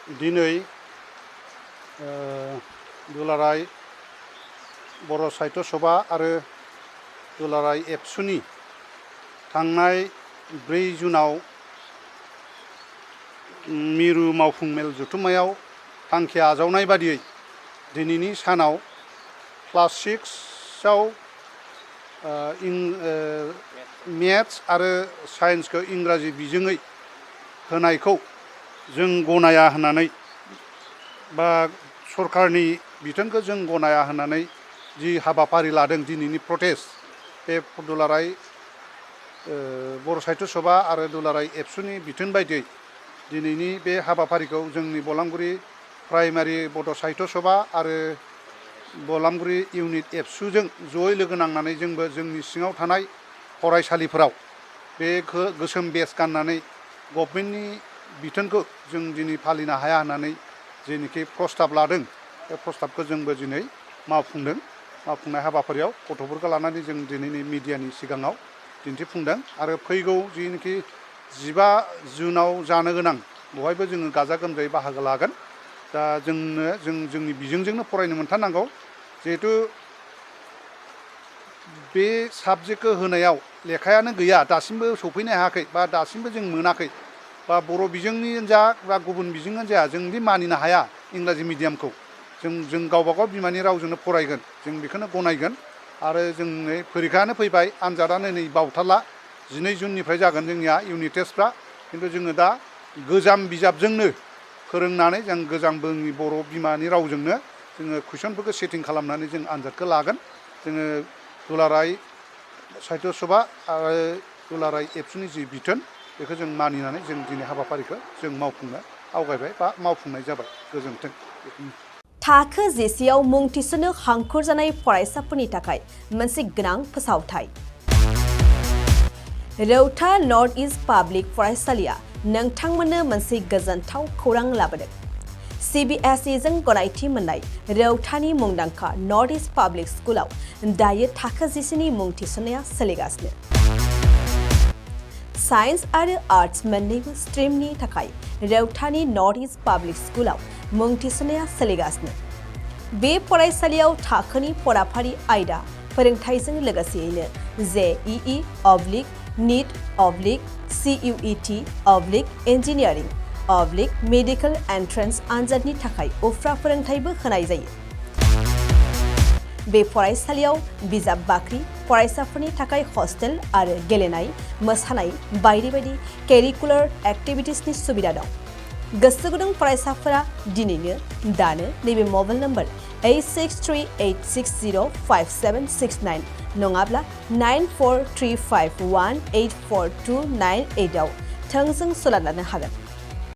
दिनै दुलाराय बर' साहित्य सभा आरो दुलाराय एबसुनि थांनाय 4 जुनाव मिरु मावफुं मेल जथुम्मायाव थांखि आजावनाय बादियै दिनैनि सानाव क्लास 6 आव मेथ्स आरो साइन्सखौ इंराजि बिजोङै होनायखौ जों गनाया होननानै बा सरकारनि बिथोनखौ जों गनाया होननानै जि हाबाफारि लादों दिनैनि प्रटेस्ट बे दुलाराय बर' साहित्य सभा आरो दुलाराय एबसुनि बिथोन बायदियै दिनैनि बे हाबाफारिखौ जोंनि बलांगुरि प्राइमारि बड' साहित्य सभा आरो बलांगुरि इउनिट एबसुजों जयै लोगो नांनानै जोंबो जोंनि सिङाव थानाय फरायसालिफोराव बे गोसोम बेज गाननानै गभर्नमेन्टनि बिथोनखौ जों दिनै फालिनो हाया होननानै जेनोखि प्रस्ताब लादों बे प्रस्ताबखौ जोंबो दिनै मावफुंनाय हाबाफारियाव गथ'फोरखौ लानानै जों दिनैनि मिडियानि सिगाङाव दिन्थिफुंदों आरो फैगौ जेनोखि 15 जुनाव जानो गोनां बहायबो जोङो गाजा गोमजायै बाहागो लागोन। दा जोंनि बिजोंजोंनो फरायनो मोनथारनांगौ जिहेथु बे साबजेक्टखौ होनायाव लेखायानो गैया दासिमबो सफैनो हायाखै बा दासिमबो जों मोनाखै बा बर' बिजोंनि जा बा गुबुन बिजोङानो जा जोंदि मानिनो हाया इंराजि मिडियामखौ जों गावबागाव बिमानि रावजोंनो फरायगोन जों बेखौनो गनायगोन आरो जोंनि फरिखायानो फैबाय आनजादानो नै बावथारला 12 जुननिफ्राय जागोन जोंनिया इउनिट टेस्टफ्रा खिन्थु जोङो दा गोजाम बिजाबजोंनो फोरोंनानै जों गोजाम जोंनि बर' बिमानि रावजोंनो जोङो कुइसनफोरखौ सेटिं खालामनानै जों आनजादखौ लागोन। जोङो दुलाराय साहित्य सभा आरो दुलाराय एबसुनि जि बिथोन बेखौ जों मानिनानै जों दिनै हाबाफारिखौ जों मावफुंनो आवगायबाय बा मावफुंनाय जाबाय। गोजोन्थों। थाखो जिसेआव मुं थिसननो हांखुर जानाय फरायसाफोरनि थाखाय मोनसे गोनां फोसावथाय। रौता नर्थ इस्ट पाब्लिक फरायसालिया नोंथांमोननो मोनसे गोजोनथाव खौरां लाबोदों। CBSE जों गनायथि मोननाय रौतानि मुंदांखा नर्थ इस्ट पाब्लिक स्कुलाव दायो थाखो जिसेनि मुं थिसननाया सोलिगासिनो। साइन्स आरो आर्ट्स मोन्नैबो स्ट्रिमनि थाखाय रौतानि नर्थ इस्ट पाब्लिक स्कुलाव मुं थिसननाया सोलिगासिनो। बे फरायसालियाव थाखोनि फराफारि आयदा फोरोंथायजों लोगोसेयैनो JEE NEET CUET engineering medical entrance आनजादनि थाखाय उफ्रा फोरोंथायबो होनाय जायो। बे फरायसालियाव बिजाब बाख्रि, फरायसाफोरनि थाखाय हस्टेल आरो गेलेनाय, मोसानाय बायदि बायदि केरिकुलार एक्टिभिटिसनि सुबिदा दं। गोसो गुदुं फरायसाफोरा दिनैनो दानो नैबे मबाइल नम्बर 8638605769 नङाब्ला 9435184298 आव थोंजों सोलोंनो हागोन।